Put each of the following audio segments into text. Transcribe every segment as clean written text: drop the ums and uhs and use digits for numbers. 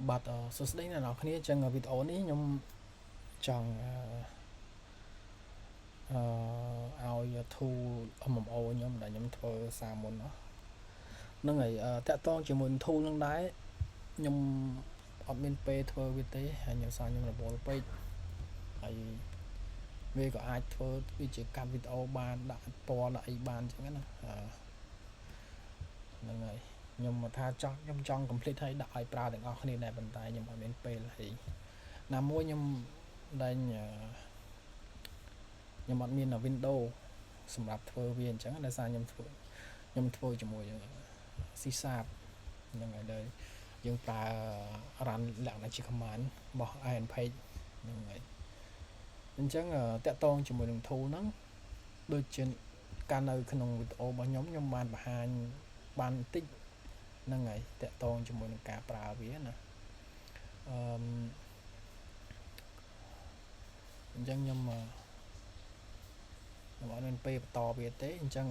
បាទសួស្តីអ្នកនរគ្នាអញ្ចឹងវីដេអូនេះខ្ញុំចង់អឺឲ្យ tool MMO ខ្ញុំដែលខ្ញុំធ្វើសារមុនហ្នឹងហើយតាក់ទងជាមួយ tool ហ្នឹងដែរខ្ញុំអត់មានពេលធ្វើវាទេហើយខ្ញុំសារខ្ញុំរវល់ពេកហើយវាក៏អាចធ្វើវាជាកាត់វីដេអូបានដាក់ពណ៌ដាក់អីបានអញ្ចឹងណាហ្នឹងហើយខ្ញុំមកថាចង់ខ្ញុំចង់ complete ឲ្យដាក់ឲ្យប្រើទាំងអស់គ្នាដែរប៉ុន្តែខ្ញុំអត់មានពេលហើយណាមួយខ្ញុំលែងខ្ញុំអត់មាន window សម្រាប់ធ្វើវាអញ្ចឹងដោយសារខ្ញុំធ្វើជាមួយ C# ហ្នឹងហើយដែលយើងប្រើ run លក្ខណៈជា command របស់ FFmpeg ហ្នឹងហើយអញ្ចឹងតាក់ទងជាមួយនឹង tool ហ្នឹងដូចជាកាលនៅក្នុងវីដេអូរបស់ខ្ញុំខ្ញុំបានបង្ហាញបានបន្តិចហ្នឹងហើយតាក់ទងជាមួយនឹងការប្រើវាណាអឺអញ្ចឹងខ្ញុំខ្ញុំអត់មានពេលបន្តវាទេអញ្ចឹង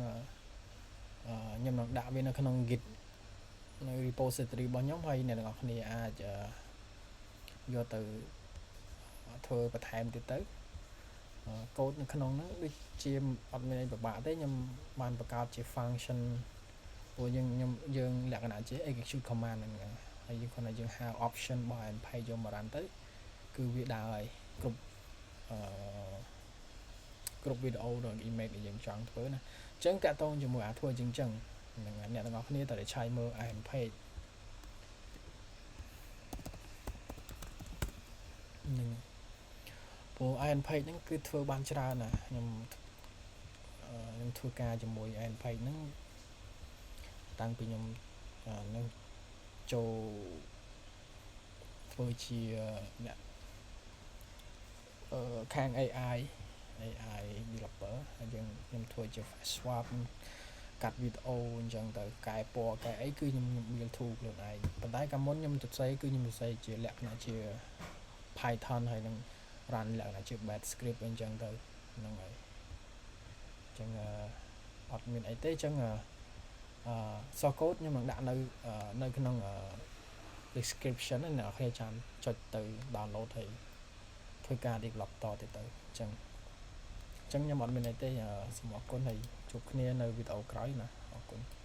ខ្ញុំនឹងដាក់វានៅក្នុង Git នៅ repository របស់ខ្ញុំហើយអ្នកទាំងអស់គ្នាអាចយកទៅធ្វើបន្ថែមទៀតទៅកូដនៅក្នុងហ្នឹងដូចជាអត់មានអីពិបាកទេខ្ញុំបានបង្កើតជា function ព្រោះយើងខ្ញុំយើងលក្ខណៈជា execute command ហ្នឹងហើយយើងគ្រាន់តែយើងហៅ option របស់ FFmpeg យកមក run ទៅគឺវាដើរហើយគ្រប់អឺគ្រប់វីដេអូដល់ image ដែលយើងចង់ធ្វើណាអញ្ចឹងតាក់ទងជាមួយអាធ្វើអញ្ចឹងចឹងហ្នឹងអ្នកទាំងអស់គ្នាត្រូវតែឆែកមើល FFmpeg ហ្នឹងព្រោះ FFmpeg ហ្នឹងគឺធ្វើបានច្រើនណាខ្ញុំខ្ញុំធ្វើការជាមួយ FFmpeg ហ្នឹងតាំងពីខ្ញុំនឹងចូលធ្វើជាអ្នកអឺខាង AI developer ហើយយើងខ្ញុំធ្វើជា fast swap កាត់វីដេអូអញ្ចឹងទៅកែពណ៌កែអីគឺខ្ញុំខ្ញុំ build tool ខ្លួនឯងប៉ុន្តែកាលមុនខ្ញុំសរសេរគឺខ្ញុំសរសេរជាលក្ខណៈជា Python ហើយនឹង run លក្ខណៈជា batch script អីអញ្ចឹងទៅហ្នឹងហើយអញ្ចឹងអត់មានអីទេអញ្ចឹងអឺ source code ខ្ញុំនឹងដាក់នៅនៅក្នុង description ណាអ្នកនរគ្នាចាំចុចទៅ download ហើយធ្វើការ develop តទៀតទៅអញ្ចឹងអញ្ចឹងខ្ញុំអត់មានអីទេសូមអរគុណហើយជួបគ្នានៅវីដេអូក្រោយណាអរគុណ។